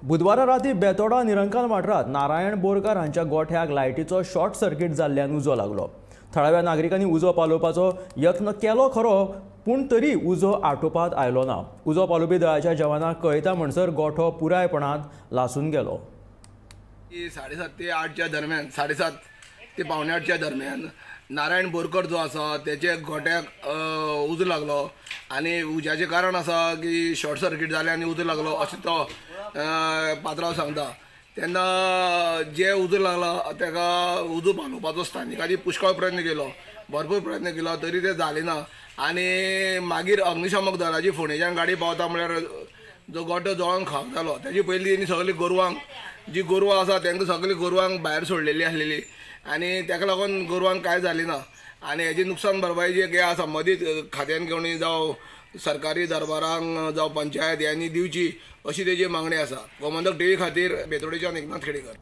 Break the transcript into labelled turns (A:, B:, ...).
A: बुधवारा राती बेतोडा निरंकाल वाठारांत नारायण बोरकार हांच्या गोठ्याक लायटीचो शॉर्ट सर्किट जाल्ल्यान उजो लागलो. थळाव्या नागरिकांनी उजो पालोवपाचो यत्न केलो खरो, पूण तरी उजो आटोवपांत आयलो ना. उजो पालोवपी दळाच्या जवानांक कळयता म्हणसर गोठो पुरायपणान लासून गेलो.
B: 7:30 ते 8च्या दरम्यान, 7:30 ते 7:45च्या दरम्यान नारायण बोरकर जो आसा तेचे गोठ्याक उजो लागलो आनी उज्याचें कारण आसा की शॉर्ट सर्किट जालें आनी उजो लागलो अशें तो पात्रांव सांगता. तेन्ना जे उजो लागला ताका उजो पालोवपाचो स्थानिकांनी पुष्कळ प्रयत्न केलो, भरपूर प्रयत्न केलो, तरी ते जालें ना. आनी मागीर अग्निशामक दलाची फोंडेच्यान गाडी पावता म्हळ्यार जो गोठो जळोन खाक जालो. तेजे पयलीं तेणी सगळीं गोरवांक, जी गोरवां आसा तांकां सगळीं गोरवांक भायर सोडलेली आसलेली आनी ताका लागून गोरवांक कांय जालें ना. आनी हेजी नुकसान भरपाई जी आसा संबंदीत खात्यान घेवन जावं सरकारी दरबारांक जावं पंचायत ह्यांनी दिवची अशी तेजी मागणी आसा. गोमंतक टीव्ही खातीर बेतोडेच्यान एकनाथ खेडेकर.